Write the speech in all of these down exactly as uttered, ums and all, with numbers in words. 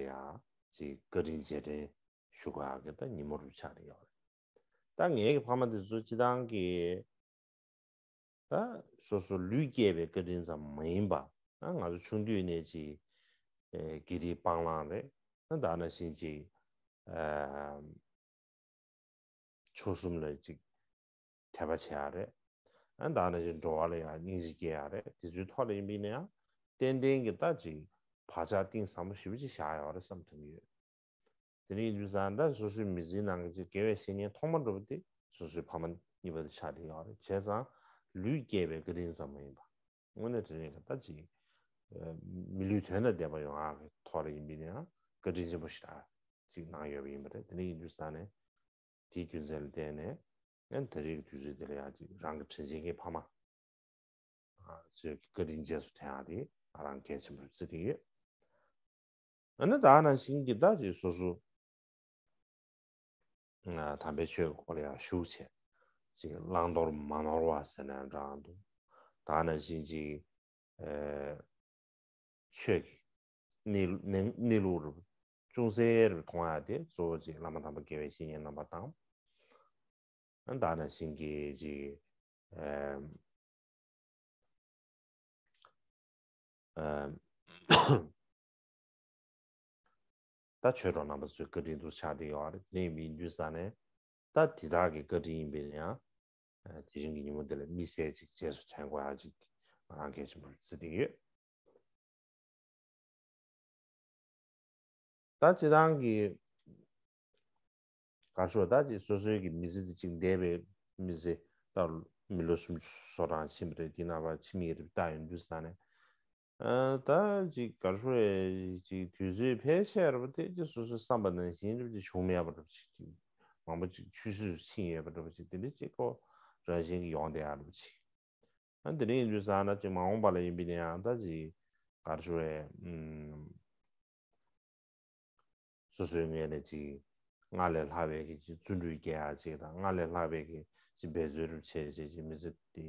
ཡང་ཅིག་བཀའ་དྲིན་རྗེས་དྲན་ཞུ་དགོས་ཡག་གི་ད་ཉིན་མོ་རུ་ཆགས་བསྡད་ཡོད་རེད། ད་ངའི་གི་ཕ་མ་དེ་ཚོ་སྤྱི་བཏང་གི་ད་སོ་སོ་ལུས་བསྐྱེད་པའི་བཀའ་དྲིན་ཙམ་མ་ཡིན་པ། ང་ཚོ་ཆུང་དུས་ནས་ཅིག་ཨེ་དགེ་སྡིག་སྤང་བླང་རེད། ད་ནང་བཞིན་ཅིག་ཨ་ཆོས་གསུམ་ལ་ཅིག་དད་པ་བྱེད་ཡག་རེད། ཨ་ད་ནང་བཞིན་འགྲོ་བ་ལ་ཡང་སྙིང་རྗེ་སྐྱེ་ཡག་རེད། དེ་ཚོའི་ཐོག་ལ་ཡིན་པ་ཡིན་ན་ཡང་ཏན་ཏན་གྱི་ད་ཅིག་བག་ཆགས་གཏིང་ཟབ་མོ་ཞེ་པོ་ཅིག་བཞག་ཡོད་རེད་བསམ་ཐུབ་ཀྱི་ཡོད། དེ་འདྲ་ཡིན་དུས་ཙང་ད་སོ་སོའི་མི་ཚེའི་ནང་གི་ཅིག་དགེ་བའི་བཤེས་གཉེན་ཐོག་མ་འགྲོ་བ་དེ་སོ་སོའི་ཕ་མ་གཉིས་པ་དེ་ཆགས་བསྡད་ཡོད་རེད། བྱས་ཙང་ལུས་བསྐྱེད་པའི་བཀའ་དྲིན་ཙམ་མ་ཡིན་པ། དངོས་གནས་དྲང་གནས་ཀྱི་ད་ཅིག་ཨ་མི་ལུས་དོན་དང་ལྡན་པ་ཡོང་ཡག་གི་ཐོག་ལ་ཡིན་པ་ཡིན་ན་ཡང་བཀའ་དྲིན་ཆེན་པོ་ཞེ་དྲག་ཅིག་གནང་ཡོད་པ་ཡིན་པ་རེད། དེ་འདྲ་ཡིན་དུས་ཙང་ནས་དེའི་རྒྱུ་མཚན་ལ་བརྟེན་ནས་ཨ་ད་རེས་ཀྱི་དུས་ཚོད་འདི་ལ་ཡང་ཅིག་རང་གི་དྲིན་ཆེན་གྱི་ཕ་མ་ཚོས་བཀའ་དྲིན་རྗེས་སུ་དྲན་ཡག་དེ་ང་རང་གལ་ཆེན་པོ་རེད་བརྩི་གི་ཡོད། ཨ་ནི་ད་ནང་བཞིན་གྱི་ད་ཅིག་སོ་སོ་ཨ་དམ་པའི་ཆོས་ཀྱི་སྐོར་ལ་ཡང་ཞུགས་བྱས་ཅིག་བླང་དོར་མ་ནོར་བ་ཟེར་ན་འདྲ་འདུག་ད་ནང་བཞིན་ཅིག་ཨ་ཆོས་ཀྱི་གནས་གནས་གནས་ལུགས་རུ་ཅུང་ཟད་རུ་མཐོང་ཡག་དེ་གཙོ་བོ་ཅིག་བླ་མ་དམ་པ་དགེ་བའི་བཤེས་གཉེན་རྣམ་པ་དང་། ཨ་ད་ནང་བཞིན་གྱི་ཅིག་ཨ་ཨ་ད་ཆོས་གྲོགས་རྣམ་པ་ཚོའི་བཀའ་དྲིན་དུ་ཆགས་བསྡད་ཡོད་རེད། དེ་ཡིན་པའི་དུས་ཙང་ནས་ད་དེ་དག་གི་བཀའ་དྲིན་ཡིན་པས་ན་ཡང་དེ་རིང་གི་ཉིན་མོ་འདི་ལ་དམིགས་བསལ་ཅིག་རྗེས་སུ་དྲན་དགོས་ཡག་ཅིག་ང་རང་གལ་ཆེན་པོར་བརྩི་བསྡད་ཡོད། ད་སྤྱིར་བཏང་གི་ག་རེ་ཞུ་ད་ཅིག་སོ་སོའི་གི་མི་ཚེ་དེ་ཅིག་འདས་པའི་མི་ཚེ་ད་མི་ལོ་སུམ་ཅུ་སོ་གྲངས་ཕྱིན་པ་རེད། དེ་ནང་ཕར་ཕྱི་མིག་རེ་ལྟ་ཡོང་དུས་ཙང་ནས་ཨ་ད་ཅིག་ག་རེ་ཞུ་རེད། ཅིག་དུས་ཚོད་ཕལ་ཆེར་བ་དེ་ཅིག་སོ་སོའི་བསམ་པ་ནང་བཞིན་རེད་ཅིག་བྱུང་མེད་པ་རེད་ཅིག་ཅིག་མང་པོ་ཅིག་ཆུད་ཟོས་ཕྱིན་ཡོད་པ་རེད་ཅིག་དེ་འདྲ་ཅིག་ཁོ་རང་བཞིན་གྱི་ཡོང་བསྡད་ཡག་རེད་ཅིག་ཨ་དེ་འདྲ་ཡིན་དུས་ཙང་ན་ཅིག་མ་འོངས་པ་ལ་ཡིན་པ་ཡིན་ན་ཡང་ད་ཅིག་ག་རེ་ཞུ་རེད། ཨུམ། སོ་སོའི་ངོས་ནས་ཅིག་སྔར་ལས་ལྷག་པའི་གི་ཅིག་བརྩོན་འགྲུས་སྐྱེ་ཡག་ཅིག་དང་། སྔར་ལས་ལྷག་པའི་གི་ཅིག་འབད་རྩོལ་རུ་བྱས་བྱས་ཅིག་མི་ཚེ་འདི་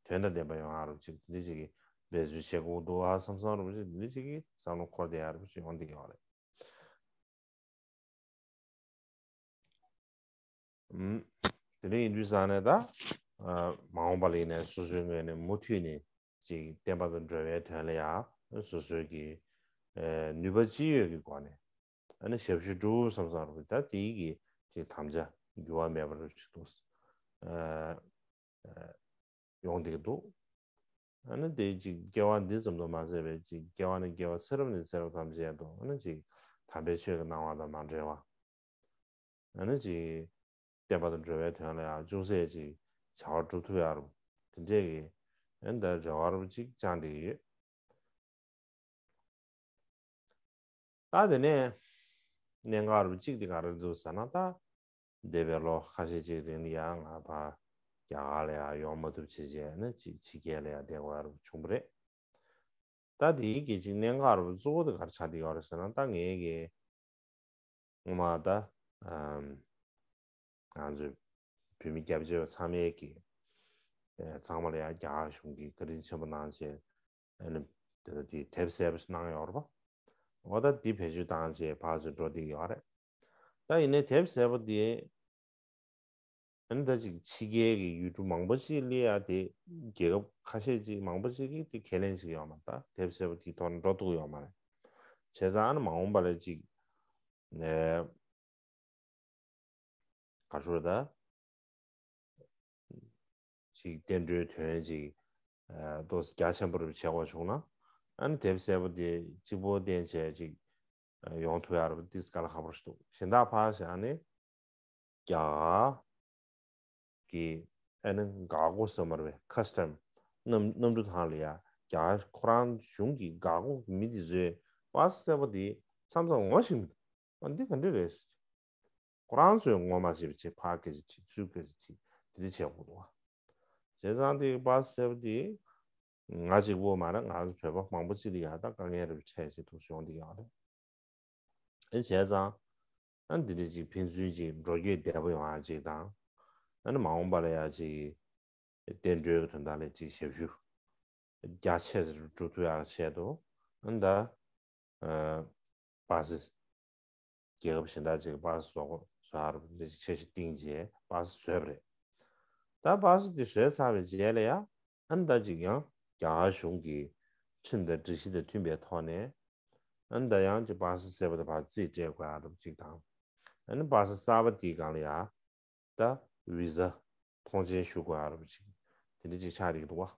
དོན་དང་ལྡན་པ་ཡོང་ཡག་རུ་ཅིག་འདི་ཅིག་གི་འབད་རྩོལ་བྱེད་དགོས་འདུག་ཨ་བསམ་བསམ་རུ་ཅིག་འདི་ཅིག་གི་བསམ་བློ་འཁོར་བསྡད་ཡག་རུ་ཅིག་ཡོང་བསྡད་ཡོད་རེད། ཨུམ། དེ་འདྲ་ཡིན་དུས་ཙང་ནས་ད་ཨ་མ་འོངས་པ་ལ་ཡིན་ནའི་སོ་སོའི་ངོས་ནས་མུ་མཐུད་ནས་ཅིག་བསྟན་པ་དང་འགྲོ་བའི་དོན་ལ་ཡང་སོ་སོའི་གི་ཨ་ནུས་པ་ཅི་ཡོད་ཀྱི་སྒོ་ནས་ཨ་ནི་ཞབས་ཞུ་སྒྲུབ་བསམ་བསམ་རུ་ད་དེའི་གི་ཅིག་དམ་བཅའ་འགྱུར་བ་མེད་པ་རུ་ཅིག་འདུག་ཨ་ཡོང་བསྡད་ཀྱི་འདུག་ཨ་ནི་དེ་ཅིག་སྐྱེ་བ་འདི་ཙམ་དུ་མ་ཟད་པའི་ཅིག་སྐྱེ་བ་ནས་སྐྱེ་བ་ཚེ་རབས་ནས་ཚེ་རབས་ཐམས་ཅད་དུ་ཨ་ནི་ཅིག་དམ་པའི་ཆོས་ཀྱི་སྣང་བ་དང་མ་བྲལ་བ། ཨ་ནི་ཅིག་བསྟན་པ་དང་འགྲོ་བའི་དོན་ལ་ཡང་ཅུང་ཟད་ཅིག་བྱ་བ་སྒྲུབ་ཐུབ་ཡག་རུ་དེ་འདྲས་ཀྱི་ཨ་ནི་ད་རེ་བ་རུ་ཅིག་བཅངས་བསྡད་ཀྱི་ཡོད། ད་དེ་ནས་གནད་འགག་རུ་གཅིག་དེ་ག་རེ་འདུག་ཟེར་ན། ད་འདས་པའི་ལོ་ཁ་ཤས་ཅིག་རིང་ལ་ཡང་ང་ཕར་རྒྱ་གར་ལ་ཡང་ཡོང་མ་ཐུབ་བྱས་བྱས་ནས་ཅིག་ཕྱི་རྒྱལ་ལ་ཡང་བསྡད་དགོས་ཡག་རུ་བྱུང་བ་རེད། ད་དེའི་གི་ཅིག་གནད་འགག་རུ་གཙོ་བོ་དེ་ག་རེ་ཆགས་བསྡད་ཡོད་རེད་ཟེར་ན། ད་ངའི་གི་སྔོན་མ་ད་ཨམ་ང་ཚོའི་བོད་མི་སྐྱབས་བཅོལ་བ་ཚང་མའི་གི་ཨེ་ཚང་མ་ལ་ཡང་རྒྱ་གར་གཞུང་གིས་བཀའ་དྲིན་ཆེན་པོ་གནང་བྱས་ཨ་ནི་དེ་དེ་དེབ་གསལ་པོ་ཞིག་གནང་ཡོད་རེད་པ། འོ་ད་འདི་བེད་སྤྱོད་བཏང་བྱས་ཕར་ཚུར་འགྲོ་བསྡད་ཡོད་རེད། ད་ཡིན་ནའི་དེབ་གསལ་པོ་འདི་ཨ་ནི་ད་ཅིག་ཕྱི་རྒྱལ་གྱི་ཡུལ་གྲུ་མང་པོ་ཞིག་སླེབས་ཡག་དེ་རྒྱལ་ཁབ་ཁ་ཤས་ཅིག་མང་པོ་ཞིག་གིས་དེ་ཁས་ལེན་བྱེད་ཀྱི་ཡོད་མ་རེད། ད་དེབ་གསལ་པོ་དེའི་ཐོག་ནས་འགྲོ་ཐུབ་ཀྱི་ཡོད་མ་རེད། བྱས་ཙང་ཨ་ནི་མ་འོངས་པ་ལ་ཅིག་ནས་ག་རེ་ཞུ་དགོས་རེད་ད། ཅིག་བསྟན་འགྲོའི་དོན་ཅིག་ཨ་ཏོག་ཙམ་རྒྱ་ཆེན་པོ་རུ་བྱེད་དགོས་བྱུང་ན། ཨ་ནི་དེབ་གསལ་པོ་དེ་གཅིག་པོ་བསྟན་བྱས་ཅིག་ཨ་ཡོང་ཐུབ་ཡག་རེད་པ། ཏིས་དཀའ་ལས་ཁག་པོ་ཞིག་འདུག་གཞན་དག་ཕར་བཞག་ནས་རྒྱ་གར་གི་ཨ་ནི་འགག་སྒོ་ཟེར་མ་རེད་པས། ཁ་སི་ཊམ་གནམ་གནམ་གྲུ་ཐང་ལ་ཡ་རྒྱ་གར་ཁོ་རང་གཞུང་གི་འགག་སྒོ་མི་དེ་ཚོས་པཱ་སི་གསལ་པོ་དེ་མཚམས་མཚམས་ངོ་ཤེས་མི་འདུག་ཨ་འདི་ག་འདྲ་རེད། ཁོ་རང་ཚོས་ངོ་མ་ཤེས་པ་བྱས་ཕར་སྐད་ཆ་དྲིས་ཚུར་སྐད་ཆ་དྲིས་དེ་འདྲ་བྱེད་དགོས་འདུག་བ། བྱས་ཙང་དེ་པཱ་སི་གསལ་པོ་དེ་ང་གཅིག་པོ་མ་རེད། ང་ཚོ་བོད་པ་མང་པོ་ཅིག་ལ་ཡ་ད་དཀའ་ངལ་རེ་འཕྲད་བྱེད་ཐུག་ཡོང་གི་ཡོད་རེད། ཨེ་བྱས་ཙང་ཨ་འདི་འདྲ་ཅིག་ཕན་ཚུན་ཅིག་འགྲོ་སྐྱོད་བདེ་པོ་ཡོང་ཡ་ཅིག་དང་། ཨ་ནི་མ་འོངས་པ་ལ་ཡ་ཅིག་བསྟན་འགྲོའི་དོན་དག་ལ་ཅིག་ཞབས་ཞུ་རྒྱ་ཆེ་ཙམ་སྒྲུབ་ཐུབ་ཡག་ཆེད་དུ་ཨ་ནི་ད་ཨ་པཱ་སི་ རྒྱལ་ཁབ་གཞན་དག་ཅིག་གི་པ་སེ་བཟོ་དགོས་བཟོ་ཡ་རུ་འདི་ཅིག་འཆར་གཞི་བཏིང་རྗེས་པ་སེ་བཟོས་པ་རེད། ད་པ་སེ་དེ་བཟོས་ཚར་བའི་རྗེས་ལ་ཡ་ཨ་ནི་ད་ཅིག་ཡང་རྒྱ་གར་གཞུང་གིས་ཁྲིམས་དང་སྒྲིག་གཞི་དང་མཐུན་པའི་ཐོག་ནས་ཨ་ནི་ད་ཡང་ཅིག་པ་སེ་བཟོས་པ་དེ་ཕར་རྩིས་སྤྲད་དགོས་ཡ་རུ་ཅིག་དང་། ཨ་ནི་པ་སེ་གསར་པ་དེའི་སྒང་ལ་ཡ། ད་བི་ཟ་ཐོངས་མཆན་ཞུ་དགོས་ཡ་རུ་ཅིག་དེ་འདྲ་ཅིག་ཆགས་ཀྱི་འདུག་བ།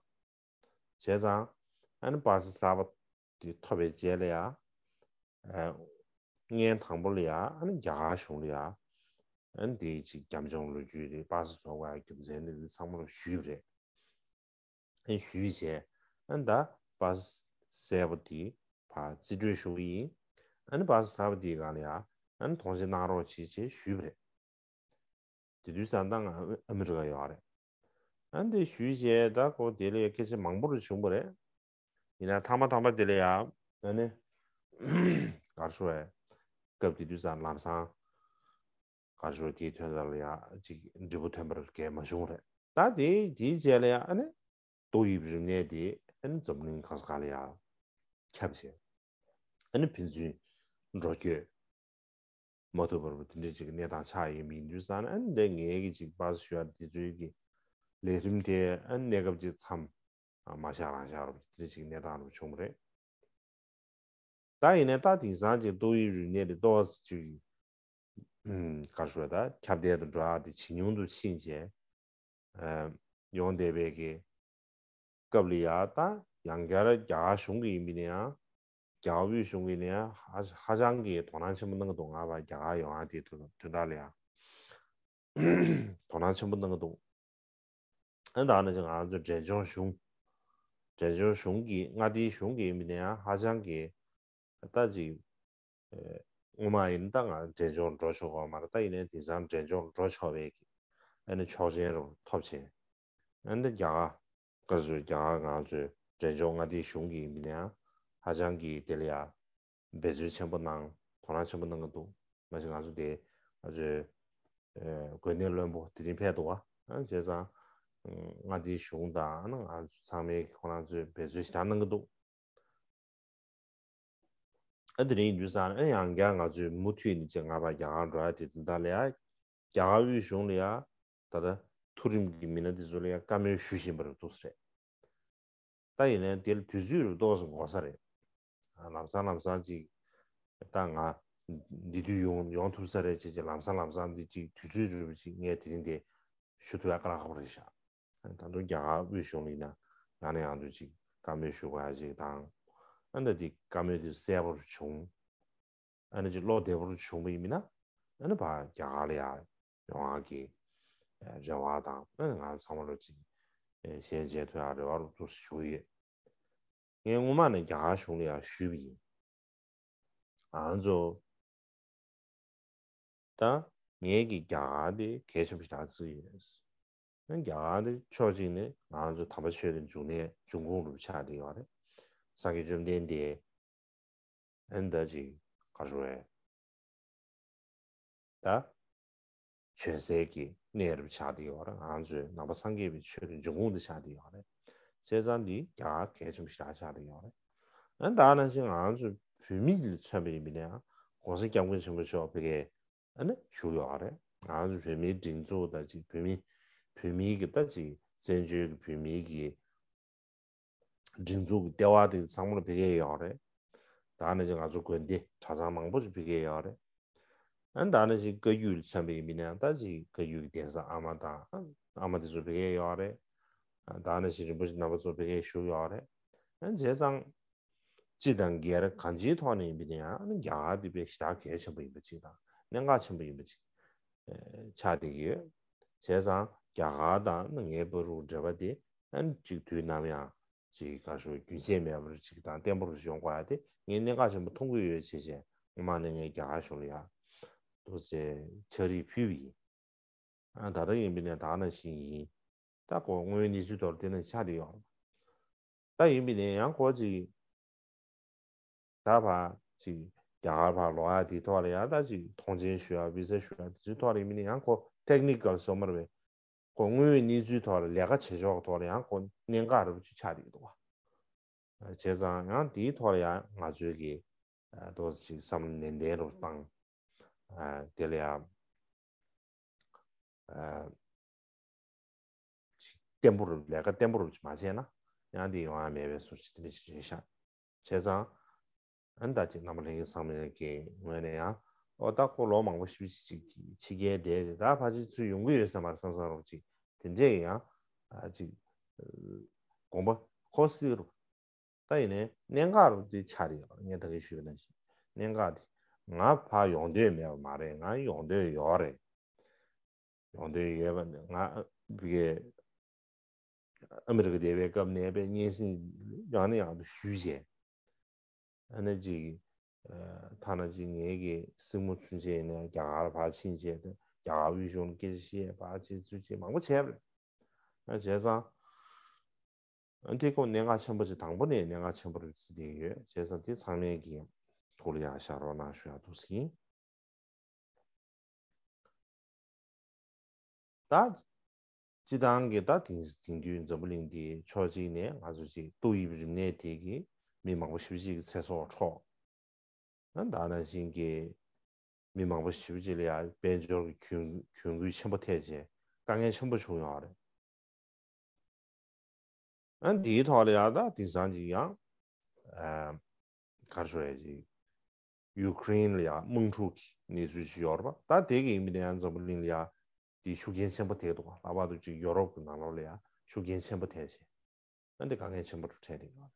བྱས་ཙང་ཨ་ནི་པ་སེ་གསར་པ་དེ་ཐོབ་པའི་རྗེས་ལ་ཡ། ཨ། བརྙན་དང་པོ་ལ་ཡ་ཨ་ནི་རྒྱ་གར་གཞུང་ལ་ཡ། ཨ་ནི་དེའི་ཅིག་རྒྱབ་ལྗོངས་ལོ་རྒྱུས་རེད། པ་སེ་བཟོ་དགོས་ཡ་རྒྱུ་མཚན་དེ་འདི་ཚང་མ་ལ་ཞུས་པ་རེད། ཨ་ནི་ཞུས་བྱས་ཨ་ནི་ད་པ་སེ་གསར་པ་དེ་ཕར་རྩིས་སྤྲོད་ཞུ་གི་ཡིན། ཨ་ནི་པ་སེ་གསར་པ་དེའི་སྒང་ལ་ཡ་ཨ་ནི་ཐོངས་མཆན་གནང་རོགས་བྱེད་ཅེས་ཞུས་པ་རེད། དེ་དུས་ཙང་ད་ང་ཨ་མི་རི་ཀ་ཡོད་རེད། ཨ་འདི་ཞུས་བྱས་ད་ཁོ་དེ་ལ་སྐད་ཆ་མང་པོ་རུ་བྱུང་བ་རེད། ཡིན་ན་ཐ་མ་ཐ་མ་དེ་ལ་ཡ་ཨ་ནི་ག་རེ་ཞུ་བས། སྐབས་དེ་དུས་ཙང་ལམ་སང་ག་རེ་ཞུ་བས་དེའི་དོན་དག་ལ་ཡ་ཅིག་འབྲས་བུ་ཐོན་པར་གལ་མ་བྱུང་རེད། ད་དེ་དེའི་རྗེས་ལ་ཡ་ཨ་ནི་ཏོག་དབྱིབས་རིམས་ནད་དེ་ཨ་ནི་འཛམ་གླིང་གང་ས་གང་ལ་ཡ་ཁྱབ་བྱས། ཨ་ནི་ཕན་ཚུན་འགྲོ་སྐྱོད། མ་ཐུབ་པར་དེ་འདྲའི་ཅིག་གནས་སྟངས་ཆགས་ཡོད་མི་ཡིན་དུས་ཙང་ཨ་ནི་འདི་ངའི་གི་ཅིག་པ་སེ་ཞུ་ཡ་དེ་ཚོའི་གི་ལས་རིམ་དེ་ཨ་ནི་གནས་སྐབས་ཅིག་མཚམས་མ་བཞག་རང་བཞག་རུ་དེ་འདྲའི་ཅིག་གནས་སྟངས་རུ་བྱུང་བ་རེད། ད་ཡིན་ནའི་ད་དེང་སང་ཅིག་ཏོག་དབྱིབས་རིམས་ནད་དེ་ཏོག་ཙམ་ཅིག་ག་རེ་ཞུ་བ་ད་ཁྱབ་གདལ་དུ་འགྲོ་ཡ་དེ་ཇེ་ཉུང་དུ་ཕྱིན་བྱས། ཡོང་བསྡད་པའི་གི་སྐབས་ལ་ཡ་ད་ཡང་བསྐྱར་རྒྱ་གར་གཞུང་གི་ཡིན་པ་ཡིན་ན་ཡང་རྒྱ་གར་དབུས་གཞུང་གི་ཡིན་ན་ཡང་ཧ་ཧ་ཅང་གི་དོ་སྣང་ཆེན་པོ་གནང་གི་འདུག་ང་ཕར་རྒྱ་གར་ཡོང་ཡ་དེ་དུས་དུས་དག་ལ་ཡ་དོ་སྣང་ཆེན་པོ་གནང་གི་འདུག་ཨ་ད་ནི་ང་ཚོ་འབྲས་ལྗོངས་གཞུང་འབྲས་ལྗོངས་གཞུང་གི་མངའ་སྡེའི་གཞུང་གི་ཡིན་པ་ཡིན་ན་ཡང་ཧ་ཅང་གི་ད་ཅིག་སྔོན་མ་ཡིན་ད་ང་འབྲས་ལྗོངས་འགྲོ་ཆོག་གི་མ་རེད། ད་ཡིན་ནའི་དེང་སང་འབྲས་ལྗོངས་འགྲོ་ཆོག་པའི་གི་ཨ་ནི་ཆོག་མཆན་རུ་ཐོབ་ཕྱིན། ཨ་ནི་རྒྱ་གར་སྐབས་སུ་རྒྱ་གར་ང་ཚོའི་འབྲས་ལྗོངས་མངའ་སྡེའི་གཞུང་གི་ཡིན་ན་ཡང་ཧ་ཅང་གི་དེ་ལ་ཡ་འབད་རྩོལ་ཆེན་པོ་གནང་དོ་སྣང་ཆེན་པོ་གནང་གི་འདུག་མ་གཞི་ང་ཚོ་དེ་ང་ཚོའི་དགོན་གནས་བློན་པོ་དེ་རིང་ཕེབས་འདུག་བ། ཨ་བྱས་ཙང་མངའ་སྡེའི་གཞུང་དང་ཨ་ནི་ང་ཚོ་ཚང་མས་ཁོ་རང་ཚོའི་འབད་རྩོལ་ཞེ་དྲག་གནང་གི་འདུག་ཨ་དེ་རིང་ཡིན་དུས་ཙང་ཨ་ཡང་བསྐྱར་ང་ཚོས་མུ་མཐུད་ནས་ཅིག་ང་ཕར་རྒྱ་གར་འགྲོ་ཡ་དེ་དོན་དག་ལ་ཡ་རྒྱ་གར་དབུས་གཞུང་ལ་ཡ་ད་ལྟ་མཐོ་རིམ་གྱི་མི་སྣ་དེ་ཚོ་ལ་ཡ་བཀའ་མོལ་ཞུ་བཞིན་པ་རེད་འདུག་ཟེར། ད་ཡིན་ནའི་དེ་ལ་དུས་ཚོད་རུ་ཏོག་ཙམ་འགོར་ས་རེད། ལམ་སང་ལམ་སང་ཅིག་ད་ང་འདི་དུས་ཡོང་ཡོང་ཐུབ་ས་རེད་ཅེས་ཅིག་ལམ་སང་ལམ་སང་འདི་ཅིག་དུས་ཚོད་རུ་ཅིག་ངས་དེ་རིང་དེ་ཞུ་ཐུབ་ཡ་དཀའ་ལས་ཁག་པོ་རེད་ཤག་ད་དུང་རྒྱ་གར་དབུས་གཞུང་ལ་ཡིན་ན་ཡང་ནས་ཡང་དུ་ཅིག་བཀའ་མོལ་ཞུ་དགོས་ཡ་ཅིག་དང་། ཨ་ནི་འདི་བཀའ་མོལ་དེ་གསལ་པོར་བྱུང་། ཨ་ནི་ཅིག་བློ་བདེ་པོར་བྱུང་བ་ཡིན་ན་ཨ་ནི་ཕར་རྒྱ་གར་ལ་ཡ་ཡོང་ཡ་གི་རེ་བ་དང་ཨ་ནི་ང་ཚང་མ་ལོ་ཅིག་ཞལ་མཇལ་ཐུབ་ཡ་རེ་བ་རུ་ཏོག་ཙམ་ཞུ་གི་ཡོད། ངས་སྔོན་མ་ནས་རྒྱ་གར་གཞུང་ལ་ཡང་ཞུས་པ་ཡིན། ང་ཚོ་ད་ངས་ཀྱི་རྒྱ་གར་དེ་གལ་ཆེན་པོ་ཞིག་ལ་བརྩི་ཡོད། ཨ་རྒྱ་གར་དེ་ཕྱོགས་གཅིག་ནས་ང་ཚོ་དམ་པ་ཆོས་ཀྱི་འབྱུང་གནས་འབྱུང་ཁུངས་རུ་ཆགས་བསྡད་ཡོད་རེད། སངས་རྒྱས་བཅོམ་ལྡན་འདས་ཨ་ནི་ད་ཅིག་ག་རེ་ཞུ་དགོས་རེད། ད་བྱོན་སའི་གི་གནས་རུ་ཆགས་བསྡད་ཡོད་རེད། ང་ཚོའི་ནང་པ་སངས་རྒྱས་པའི་ཆོས་ཀྱི་འབྱུང་ཁུངས་དེ་ཆགས་བསྡད་ཡོད་རེད། བྱས་ཙང་འདི་རྒྱ་གར་གལ་ཆེན་པོ་ཞེ་དྲག་ཆགས་བསྡད་ཡོད་རེད། ཨ་ནི་ད་ནང་བཞིན་ང་ཚོ་བོད་མི་ལ་མཚོན་པ་ཡིན་པ་ཡིན་ན་ཡང་༸གོང་ས་༸སྐྱབས་མགོན་ཆེན་པོ་མཆོག་ཕ་གིར་ཨ་ནི་བཞུགས་ཡོད་རེད། ང་ཚོ་བོད་མིའི་སྒྲིག་འཛུགས་དང་ཅིག་བོད་མི་བོད་མིའི་གི་ད་ཅིག་བཙན་བྱོལ་གི་བོད་མིའི་གི་སྒྲིག་འཛུགས་ཀྱི་ལྟེ་བ་དེ་ཚང་མ་ལ་ཕ་གིར་ཡོད་རེད། ད་ནི་ང་ཚོ་དགོན་སྡེ་གྲྭ་ཚང་མང་པོ་ཞིག་ཕ་གིར་ཡོད་རེད། ཨ་ནི་ད་ནི་ཅིག་བཀའ་བརྒྱུད་ལ་མཚོན་པ་ཡིན་པ་ཡིན་ན་ད་ཅིག་བཀའ་བརྒྱུད་ཀྱི་གདན་ས་ཨ་མ་དང་ཨ་མ་དེ་ཚོ་ཕ་གིར་ཡོད་རེད། ད་ནི་ཅིག་རིན་པོ་ཆེ་རྣམ་པ་ཚོ་ཕ་གིར་བཞུགས་ཡོད་རེད། ཨ་ནི་བྱས་ཙང་སྤྱི་དང་སྒེར་གང་ཅིའི་ཐོག་ནས་ཡིན་པ་ཡིན་ན་ཡང་ཨ་ནི་རྒྱ་གར་དེ་དཔེ་ཞེ་དྲག་གལ་ཆེན་པོ་ཡིན་པ་ཅིག་དང་གནད་འགག་ཆེན་པོ་ཡིན་པ་ཅིག་ཆགས་བསྡད་ཀྱི་ཡོད། བྱས་ཙང་རྒྱ་གར་དང་ངའི་བར་དུ་འབྲེལ་བ་དེ་ཨ་ནི་ཅིག་དུས་ནམ་ཡང་ཅིག་ག་རེ་ཞུ་རྒྱུན་ཆད་མེད་པར་ཅིག་དང་བརྟན་པོར་ཡོང་དགོས་ཡ་དེ་ངས་གནད་འགག་ཆེན་པོ་མཐོང་གི་ཡོད་བྱས་བྱས་སྔོན་མ་ནས་ངས་རྒྱ་གར་གཞུང་ལ་ཡ་ཏོག་ཙམ་ཕྱག་བྲིས་ཕུལ་བ་ཡིན། ཨ་ད་ལྟ་ཡིན་པ་ཡིན་ན་ད་ནང་བཞིན་ཡིན། ད་ཁོ་དངོས་ཡོད་གནས་ཚུལ་ཐོག་ལ་བལྟས་ན་ཆགས་བསྡད་ཡོད། ད་ཡིན་པ་ཡིན་ན་ཡང་ཁོ་ཅིག་ད་ཕར་ཅིག་རྒྱ་གར་ཕར་ལོག་ཡ་དེའི་ཐོག་ལ་ཡང་ད་ཅིག་ཐོངས་མཆན་ཞུ་ཡ་བི་ཟ་ཞུ་ཡ་དེ་ཚོའི་ཐོག་ལ་ཡིན་པ་ཡིན་ན་ཡང་ཁོ་ཊེག་ནི་ཀལ་བཟོ་མ་རེད་པས། ཁོ་དངོས་ཡོད་གནས་ཚུལ་ཐོག་ལ་ལས་ཀ་བྱེད་ཕྱོགས་ཐོག་ལ་ཡང་ཁོ་གནད་འགག་རེད་པ་ཅིག་ཆགས་བསྡད་ཀྱི་འདུག་བ། བྱས་ཙང་ཡང་དེའི་ཐོག་ལ་ཡང་ང་ཚོས་ཀྱི་ཏོག་ཙམ་ཅིག་བསམ་བློ་ནན་ཏན་རུ་བཏང་། དེ་ལ་ཡང་བརྟན་པོ་རུ་ལས་ཀ་བརྟན་པོ་རུ་མ་བྱས་ན་ཡང་དེ་ཡོང་ཡ་མེད་པའི་བཟོ་ཅིག་དེ་འདྲ་ཞིག་རེད་ཤག་བྱས་ཙང་ཨ་ནི་ད་ཅིག་རྣམ་པ་ལྷན་རྒྱས་ཚང་མ་གི་ངོས་ནས་ཡང་ཨོ་ད་ཁོ་ལོ་མང་པོ་ཞིག་ཅིག་ཕྱི་རྒྱལ་བསྡད་རེད། ད་ཕལ་ཆེར་ཚུར་ཡོང་གི་ཡོད་ས་མ་རེད་བསམ་བསམ་རོགས་ཅིག་དེ་འདྲས་ཡང་ཅིག་དགོངས་པ་ཁོ་སྲིད་རུ། ད་ཡིན་ནའི་གནད་འགག་རུ་དེ་ཆགས་རེད། ངས་ད་གིན་ཞུས་པ་ནང་བཞིན་གནད་འགག་དེ་ང་ཕར་ཡོང་འདོད་མེད་པ་མ་རེད། ང་ཡོང་འདོད་ཡོད་རེད། ཡོང་འདོད་ཡོད་པ་ནི་ང་བི་གའི་ཨ་མི་རི་ཀ་བསྡད་པའི་སྐབས་ནས་པའི་སྙན་སེང་ཡང་ནས་ཡང་དུ་ཞུས་བྱས། ཨ་ནི་ཅིག་ཐ་ན་ཅིག་ངེད་ཀྱི་སྲིང་མོ་ཚུན་ཆད་ནས་རྒྱ་གར་ཕར་ཕྱིན་བྱས་ཏེ་རྒྱ་གར་དབུས་གཞུང་ལ་སྐད་ཆ་བཤད་ཕར་བྱས་ཚུར་བྱས་མང་པོ་བྱས་པ་རེད། ཨ་བྱས་ཙང་། དེ་ཁོ་གནད་འགག་ཆེན་པོ་ཅིག་དང་པོ་ནས་གནད་འགག་ཆེན་པོ་རེད་བརྩི་བསྡད་ཡོད། བྱས་ཙང་དེ་ཚང་མས་ཀྱི་ཐུགས་ལ་ཡང་བཞག་རོགས་གནང་ཞུ་ཡག་འདུག་ཟེར་གྱིན། ད་སྤྱི་བཏང་གི་ད་དེང་དེང་དུས་འཛམ་བུ་གླིང་འདིའི་ཕྱོགས་གཅིག་ནས་ང་ཚོ་ཅིག་ཏོག་དབྱིབས་རིམས་ནད་དེ་གིས་མི་མང་པོ་ཞེ་པོ་ཅིག་གི་ཚེ་སྲོག་འཕྲོག་ད་ནང་བཞིན་གྱི་མི་མང་པོ་ཞེ་པོ་ཅིག་ལ་ཡང་དཔལ་འབྱོར་གྱི་གྱོང་གྱོང་གུད་ཆེན་པོ་ཐེབས་བྱས་དཀའ་ངལ་ཆེན་པོ་བྱུང་ཡོད་རེད། ཨ་འདིའི་ཐོག་ལ་ཡང་ད་དེང་སང་ཅིག་ཡང་ཨ་ག་རེ་ཞུ་ཡ་ཅིག་ཡུ་ཀེ་རེན་ལ་ཡང་དམག་འཁྲུག་གི་གནས་ཚུལ་ཅིག་ཡོད་རེད་པ། ད་དེ་གི་ཡིན་པ་ཡིན་ན་ཡང་འཛམ་བུ་གླིང་ལ་ཡང་དེ་ཤུགས་རྐྱེན་ཆེན་པོ་ཐེབས་འདུག་ག་ལྷག་པར་དུ་ཅིག་ཡོ་རོབ་ཀྱི་ནང་ལོགས་ལ་ཡང་ཤུགས་རྐྱེན་ཆེན་པོ་ཐེབས་བྱས། ཨ་འདི་དཀའ་ངལ་ཆེན་པོ་འདྲ་འཕྲད་བསྡད་ཡོད་རེད།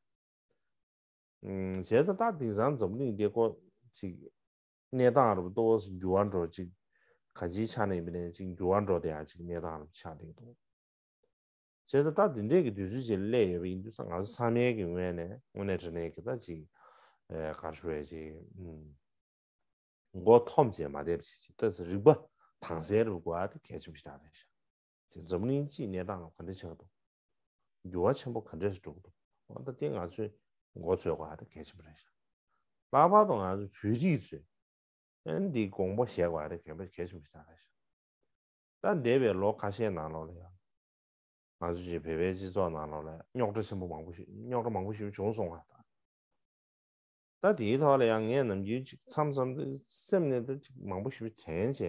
ཨུམ། བྱས་ཙང་ད་དེང་སང་འཛམ་གླིང་འདི་སྐོར་ཅིག་གནས་སྟངས་རུ་ཏོག་ཙམ་འགྱུར་བ་འགྲོ་ཅིག་གང་ཅིའི་ཆ་ནས་ཡིན་པ་ནས་ཅིག་འགྱུར་བ་འགྲོ་བསྡད་ཡ་ཅིག་གནས་སྟངས་རུ་ཆགས་བསྡད་འདུག་བྱས་ཙང་ད་འདི་འདྲས་ཀྱི་དུས་ཚོད་ཅིག་སླེབས་ཡོད་པ་ཡིན་དུས་ཙང་ང་ཚོ་ཚང་མའི་གི་ངོས་ནས་དངོས་གནས་དྲང་གནས་ཀྱི་ད་ཅིག་ཨེ་ག་རེ་ཞུ་ཡ་ཅིག་ཨུམ། མགོ་འཐོམས་བྱས་མ་བསྡད་པ་བྱས་ཅིག་ད་རིག་པ་དྭངས་གསལ་རུ་དགོས་ཨ་དེ་གལ་ཆེན་པོ་ཞིག་རེད་ཤག་ཅིག་འཛམ་གླིང་སྤྱིའི་གནས་སྟངས་ལ་ག་འདྲ་ཆགས་འདུག་འགྱུར་བ་ཆེན་པོ་ག་འདྲས་སུ་འགྲོ་གི་འདུག་འོ་ད་དེ་ང་ཚོས་མགོ་ཚོས་དགོས་ཨ་དེ་གལ་ཆེན་པོ་རེད་ཤག་ལྷག་པར་དུ་ང་ཚོ་བོད་རིགས་ཚོས་ཨ་ནི་འདི་དགོངས་པ་བཞེས་དགོས་ཨ་དེ་གལ་པོ་གལ་ཆེན་པོ་ཞིག་རེད་ཤག་ད་འདས་པའི་ལོ་ཁ་ཤས་ནང་ལོགས་ལ་ཡང་ང་ཚོ་ཅིག་བོད་པའི་སྤྱི་ཚོགས་ནང་ལོགས་ལ་རྙོག་དྲ་ཆེན་པོ་མང་པོ་ཞིག་རྙོག་དྲ་མང་པོ་ཞིག་བྱུང་སོང་བ་དང་། ད་དེའི་ཐོག་ལ་ཡང་ངས་ནམ་རྒྱུན་ཅིག་མཚམས་མཚམས་དུ་སེམས་ནས་དུ་ཅིག་མང་པོ་ཞིག་དྲན་བྱས་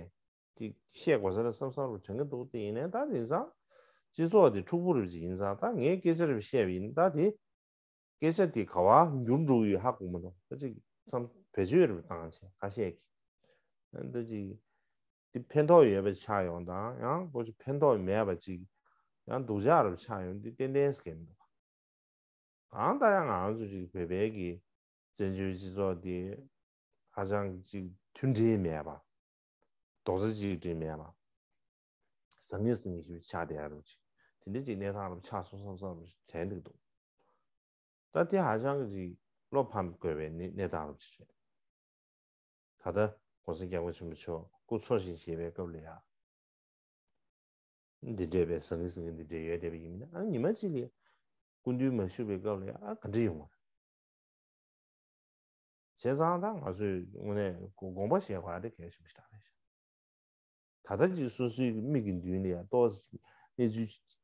ཅིག་བཤད་དགོས་ས་རེད་བསམ་བསམ་རུ་དྲན་གྱི་འདུག་དེ་ཡིན་ནའི་ད་དེང་སང་སྤྱི་ཚོགས་དེ་འཁྲུག་པོ་རུ་ཅིག་ཡིན་ཙང་ད་ངས་སྐད་ཆ་རེ་བཤད་པ་ཡིན་ད་དེ་སྐད་ཆ་དེ་ག་བ་འགྱུར་འགྲོ་གི་ཡོད་ཧ་གོ་མི་འདུག་ད་ཅིག་མཚམས་བེད་སྤྱོད་རེ་བཏང་བྱས་ཁ་ཤས་ཀྱིས་ད་ཅིག་དེ་ཕན་ཐོགས་ཡོད་པ་ཆགས་ཡོང་དང་ཡང་ཁོ་ཅིག་ཕན་ཐོགས་མེད་པ་ཅིག་ཡང་སྡུག་ཅག་རེ་ཆགས་ཡོང་དེ་ཏན་ཏན་སྐད་མི་འདུག་གང་ལྟར་ཡང་ང་ཚོ་ཅིག་བོད་པའི་གི་བཙན་བྱོལ་སྤྱི་ཚོགས་འདི་ཧ་ཅང་ཅིག་མཐུན་སྒྲིལ་མེད་པ། རྡོག་རྩ་གཅིག་སྒྲིལ་མེད་པ། ཟང་ངེ་ཟིང་ངེ་ཞིག་ཆགས་བསྡད་ཡ་རུ་ཅིག་དེ་འདྲ་ཅིག་གནས་སྟངས་རུ་ཆགས་སོང་བསམ་བསམ་རུ་དྲན་འདུག་འདུག་ད་དེ་ཧ་ཅང་གི་ཅིག་བློ་ཕམ་དགོས་པའི་གནས་གནས་སྟངས་རུ་ཅིག་རེད། ད་ལྟ་༸གོང་ས་༸སྐྱབས་མགོན་ཆེན་པོ་མཆོག་སྐུ་འཚོ་ཞིང་གཞེས་པའི་སྐབས་ལ་ཡ། འདི་འདྲས་པའི་ཟང་ངེ་ཟིང་ངེ་འདི་འདྲས་ཡོད་བསྡད་པ་ཡིན་ན་ཨ་ཉི་མ་གཅིག་ལ་སྐུ་མདུན་མ་བཞུགས་པའི་སྐབས་ལ་ཨ་ག་འདྲ་ཡོང་བ་རེད། བྱས་ཙང་ད་ང་ཚོས་དངོས་གནས་དགོངས་པ་བཞེས་དགོས་ཨ་དེ་གལ་ཆེན་པོ་ཞིག་རེད་ཤག་ད་ལྟ་ཅིག་སོ་སོའི་མིག་གི་མདུན་ལ་ཡ་ཏོག་ཙམ་གནས་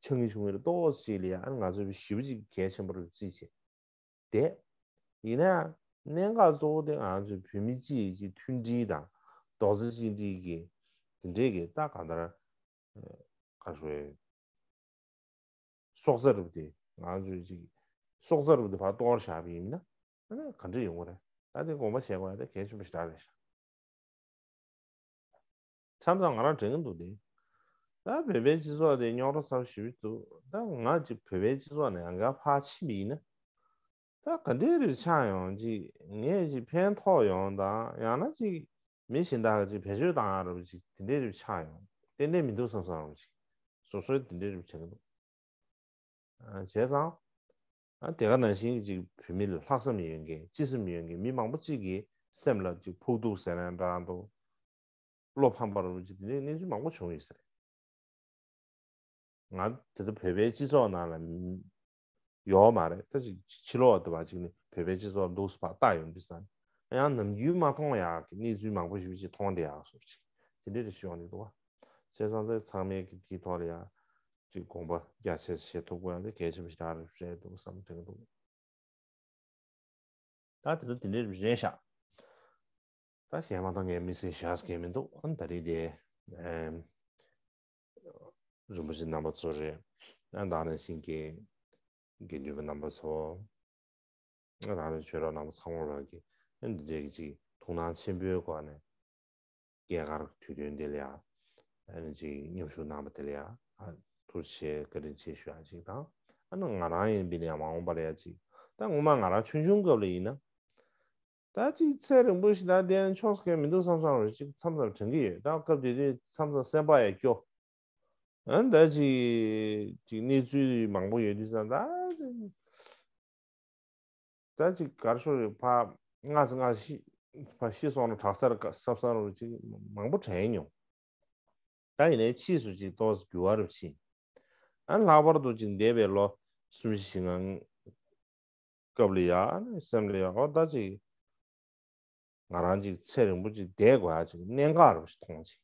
ཚུལ་ཆགས་ཀྱི་བྱུང་བའི་ཏོག་ཙམ་ཅིག་ལ་ཡ་ཨ་ང་ཚོས་ཞེ་པོ་ཅིག་གལ་ཆེན་པོ་རེད་བརྩིས་བྱས། དེ་ཡིན་ན་ཡང་གནད་འགག་གཙོ་བོ་དེ་ང་ཚོའི་བོད་མི་སྤྱི་ཡི་ཅིག་མཐུན་སྒྲིལ་དང་རྡོག་རྩ་གཅིག་སྒྲིལ་གྱི་དེ་འདྲས་ཀྱི་ད་གང་ལྟར་ག་རེ་ཞུ་སྲོག་རྩ་རུབ་དེ་ང་ཚོའི་ཅིག་སྲོག་རྩ་རུབ་དེ་ཕར་གཏོར་བཞག་པ་ཡིན་ན་ཨ་ནི་ག་འདྲས་ཡོང་གི་རེད། ད་དེ་དགོངས་པ་བཞེས་དགོས་ཡ་དེ་གལ་ཆེན་པོ་ཞེ་དྲག་རེད་ཤག་མཚམས་མཚམས་ང་རང་དྲན་གྱི་འདུག་སྟེ། ད་བོད་པའི་སྤྱི་ཚོགས་དེ་རྙོག་དྲ་ཚ་པོ་ཞེ་པོ་འདུག་ད་ང་ཅིག་བོད་པའི་སྤྱི་ཚོགས་ནས་ཡང་བསྐྱར་ཕར་ཕྱིན་པ་ཡིན་ན། ད་ག་འདྲའི་རེ་ཆགས་ཡོང་ཅིག་ངས་ཅིག་ཕན་ཐོགས་ཡོང་དང་ཡང་ན་ཅིག་མི་གཞན་དག་ཅིག་བེད་སྤྱོད་བཏང་ཡ་རེ་ཅིག་དེ་འདྲའི་རེ་ཆགས་ཡོང་ཏན་ཏན་མི་འདུག་བསམ་བསམ་རེ་ཅིག་སོ་སོའི་དེ་འདྲའི་རེ་བྱེད་ཀྱི་འདུག་བྱས་ཙང་། དེ་ག་ནང་བཞིན་ཅིག་བོད་མི་ལ་ལྷག་བསམ་ཡོད་མཁན་སྤྱི་སེམས་ཡོད་མཁན་མི་མང་པོ་ཅིག་གི་སེམས་ལ་ཅིག་ཕོག་ཐུག་ཟེར་ན་འདྲ་འདུག་བློ་ཕམ་པ་རུ་ཅིག་དེ་འདྲའི་གནས་ཚུལ་མང་པོ་བྱུང་ཡོད་ས་རེད། ང་དེ་ལྟར་བོད་པའི་སྤྱི་ཚོགས་ནང་ལ་ཡོད་མ་རེད་ད་ཅིག་ཕྱི་ལོགས་དུ་བ་ཅིག་ནི་བོད་པའི་སྤྱི་ཚོགས་འདུག་སེ་ཕར་ལྟ་ཡོང་དུས་ས་ཡང་ནམ་རྒྱུན་མ་མཐོང་ཡག་གི་གནས་ཚུལ་མང་པོ་ཞིག་ཅིག་མཐོང་བསྡད་ཡག་སོགས་ཅིག་དེ་འདྲའི་རེ་ཞུ་ཡོང་གི་འདུག་བ། བྱས་ཙང་ཚང་མས་ཀྱི་དེའི་ཐོག་ལ་ཡང་ཅིག་དགོངས་པ་རྒྱ་ཆེ་བཞེས་ཐུབ་དགོས་ཡ་དེ་གལ་ཆེན་པོ་ཞིག་རེད་འདུག་བསམ་དྲན་གྱི་འདུག་ད་དེ་ཚོ་དེ་འདྲའི་རེད་ཤག་ད་གཞན་མ་གཏོགས་ངས་དམིགས་བསལ་བཞག་མཁན་མི་འདུག་ཨ་ནི་ད་རེས་དེ་ཨེམ། རིན་པོ་ཆེ་རྣམ་པ་ཚོ་རེད། ཨ་ནི་ད་ནང་བཞིན་གྱི་དགེ་འདུན་པ་རྣམ་པ་ཚོ། ཨ་ནི་ད་ནི་ཆོས་གྲོགས་རྣམ་པ་ཚང་མ་ལ་གི་ཨ་ནི་འདི་འདྲའི་གི་ཅིག་ཐུགས་སྣང་ཆེན་པོའི་སྒོ་ནས་རྒྱ་གར་དུས་སྟོན་འདི་ལ་ཡ་ཨ་ནི་ཅིག་མཉམ་ཞུགས་གནང་པ་དེ་ལ་ཡ་ཨ་ཐུགས་རྗེ་ཆེ་བཀའ་དྲིན་ཆེ་ཞུ་ཡ་ཅིག་དང་། ཨ་ནི་ང་རང་ཡིན་པའི་ནས་མ་འོངས་པ་ལ་ཡ་ཅིག་ད་ངོ་མ་ང་རང་ཆུང་ཆུང་སྐབས་ལ་ཡིན་ན། ད་ཅིག་ཚེ་རིང་པོ་ཞིག་ད་བསྡད་ན་ཆོག་ས་མི་འདུག་བསམ་བསམ་རེད། ཅིག་མཚམས་མཚམས་དྲན་གྱི་ཡོད། ད་སྐབས་དེ་དུས་མཚམས་མཚམས་སེམས་པ་ཡང་སྐྱོ། ཨ་ད་ཅིག་ཅིག་གནས་ཚུལ་མང་པོ་ཡོད་དུས་ཙང་ད་ད་ཅིག་གར་ཤོར་རེད། ཕ་སྔ་ཙི་སྔ་ཤི་ཕ་ཤི་སོང་ན་དྲག་ས་རེད་བསམ་བསམ་རེད། ཅིག་མང་པོ་དྲན་མྱོང་། ད་ཡིན་ནའི་ཕྱིས་སུ་ཅིག་ཏོག་ཙམ་འགྱུར་བ་རེ་ཕྱིན། ཨ་ལྷག་པར་དུ་ཅིག་འདས་པའི་ལོ་གསུམ་བཞི་ཞིག་ནང་སྐབས་ལ་ཡ་ཨ་ནི་སེམས་ལ་ཡ་ཨོ་ད་ཅིག་ང་རང་ཅིག་ཚེ་རིང་པོ་ཅིག་བསྡད་དགོས་ཡ་ཅིག་གནད་འགག་རེ་ཞིག་མཐོང་ཅིག་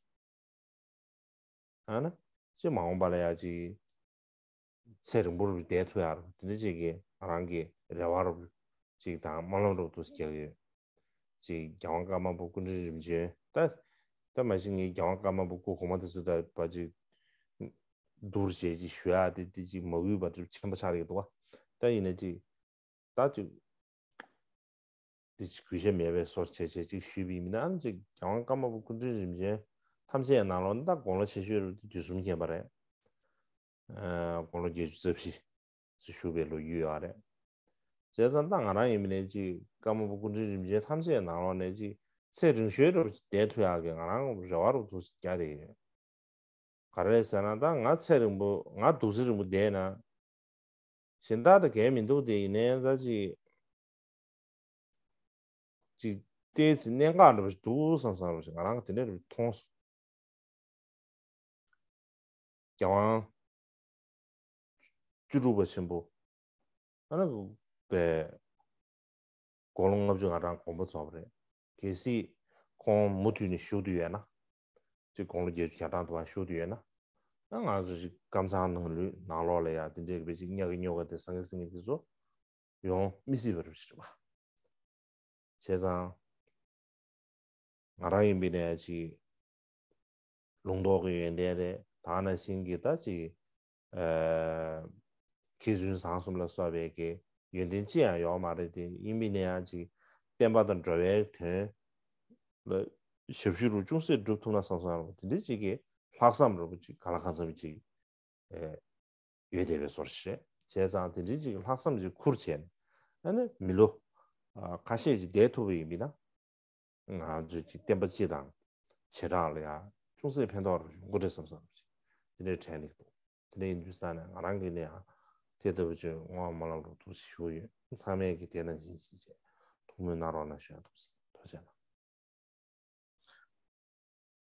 ཨ་ནི་ཅིག་མ་འོངས་པ་ལ་ཡ་ཅིག་ཚེ་རིང་པོ་རེ་བསྡད་ཐུབ་ཡ་རེ་དེ་འདྲ་ཅིག་གི་ང་རང་གི་རེ་བ་རེ་ཅིག་དང་སྨོན་ལམ་རེ་འདུག་སེ་རྒྱག་གི་ཡོད། ཅིག་རྒྱལ་དབང་ཀརྨ་པ་སྐུ་ཕྲེང་རིམ་བྱོན་ད་ད་མ་གཞི་ངས་རྒྱལ་དབང་ཀརྨ་པ་སྐུ་གོང་མ་དེ་ཚོ་ད་བ་ཅིག་བསྡུར་བྱས་ཅིག་ཞུ་ཡ་དེ་དེ་ཅིག་མ་གུས་པ་ཅིག་ཆེན་པོ་ཆགས་ཀྱི་འདུག་བ། ད་ཡིན་ན་ཅིག་ད་ཅིག་དེ་ཅིག་གུས་ཞབས་མེད་པའི་བཟོ་བྱས་བྱས་ཅིག་ཞུས་པ་ཡིན་ན་ཅིག་རྒྱལ་དབང་ཀརྨ་པ་སྐུ་ཕྲེང་རིམ་བྱོན་ཐམས་ཅད་ནང་ལོགས་ད་དགུང་ལོ་ཆེ་ཤོས་རུ་དུས་གསུམ་མཁྱེན་པ་རེད། ཨ་དགུང་ལོ་བརྒྱད་ཅུ་རྩ་བཞི་ཅིག་བཞུགས་པའི་ལོ་རྒྱུས་ཡོད་རེད། བྱས་ཙང་ད་ང་རང་ཡིན་མིན་ནས་ཅིག་ཀརྨ་པ་སྐུ་ཕྲེང་རིམ་བྱོན་ཐམས་ཅད་ནང་ལོགས་ནས་ཅིག་ཚེ་རིང་ཤོས་རུ་བསྡད་ཐུབ་ཡག་གི་ང་རང་རེ་བ་རུ་འདུག་སེ་རྒྱག་བསྡད་ཡོད། ག་རེ་ཟེར་ན་ད་ང་ཚེ་རིང་པོ་ང་འདུག་ཚེ་རིང་པོ་བསྡད་ན་གཞན་དག་ད་གལ་མི་འདུག་དེ་ཡིན་ནའི་ད་ཅིག་ཅིག་ལྟས་ཚེ་གནད་འགག་འདྲ་པོ་ཞིག་འདུག་བསམ་བསམ་རུ་ཞིག་ང་རང་གི་དེ་འདྲ་རུ་མཐོང་སོང་། རྒྱལ་དབང་བཅུ་དྲུག་པ་ཆེན་པོ་ཨ་ནི་པའི་དགུང་ལོ་ལྔ་བཅུ་ང་གྲངས་དགོངས་པ་རྫོགས་པ་རེད། གལ་སྲིད་ཁོང་མུ་མཐུད་ནས་བཞུགས་བསྡད་ཡོད་ན། ཅིག་དགུང་ལོ་བརྒྱད་ཅུ་གྱ་གྲངས་དུ་མ་བཞུགས་བསྡད་ཡོད་ན། ཨ་ང་ཚོ་ཅིག་ཀམ་ཚང་ནང་ལོགས་ནང་ལོགས་ལ་ཡ་དེ་འདྲའི་གི་བའི་ཅིག་ཉག་གི་ཉོག་ག་དེ་སང་གི་སང་གི་དེ་ཚོ་ཡོང་མི་སྲིད་པ་རེད་ཟེར་བ། བྱས་ཙང་ང་རང་ཡིན་པའི་ནས་ཅིག་ལུང་རྟོགས་ཀྱི་ཡོན་ཏན་རེད། ད་ནང་བཞིན་གྱི་ད་ཅིག་ཨ་མཁས་བཙུན་བཟང་གསུམ་ལ་སོགས་པའི་གི་ཡོན་ཏན་ཅི་ཡང་ཡོད་མ་རེད་དེ། ཡིན་པའི་ནས་ཡང་ཅིག་བསྟན་པ་དང་འགྲོ་བའི་དོན་ལ་ཞབས་ཞུ་རུ་ཅུང་ཟད་སྒྲུབ་ཐུབ་ན་བསམ་བསམ་རུ་དེ་འདྲའི་ཅིག་གི་ལྷག་བསམ་རུ་ཅིག་གང་ལ་གང་འཚམ་ཅིག་ཨེ་ཡོད་བསྡད་པའི་བཟོ་ཞིག་རེད། བྱས་ཙང་དེ་འདྲའི་ཅིག་ལྷག་བསམ་ཅིག་ཁུར་བྱས་ནས་ཨ་ནི་མི་ལོ་ཨ་ཁ་ཤས་ཅིག་བསྡད་ཐུབ་པ་ཡིན་པས་ན། ང་ཚོས་ཅིག་བསྟན་པ་སྤྱི་དང་བྱེ་བྲག་ལ་ཡང་ཅུང་ཟད་ཕན་ཐོགས་རུ་ཡོང་གི་རེད་བསམ་བསམ་ཅིག་དེ་འདྲའི་དྲན་ནས་འདུག་དེ་འདྲ་ཡིན་དུས་ས་ནས་ང་རང་གིས་ནས་ཡང་དེ་ལྟ་བུ་ཅིག་བསྔོ་བ་སྨོན་ལམ་རུ་འདུག་ཞུ་གི་ཡོད། ཚང་མས་ཀྱིས་དེ་ནང་བཞིན་བྱེད་ཅེས་ཐུགས་སྨོན་གནང་རོགས་གནང་ཞུ་ཡ་འདུག་ཐུགས་རྗེ་གནང་།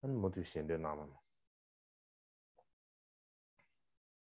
ཨ་ནི་མུ་མཐུད་ཞལ་འདོན་གནང་རོགས་གནང་།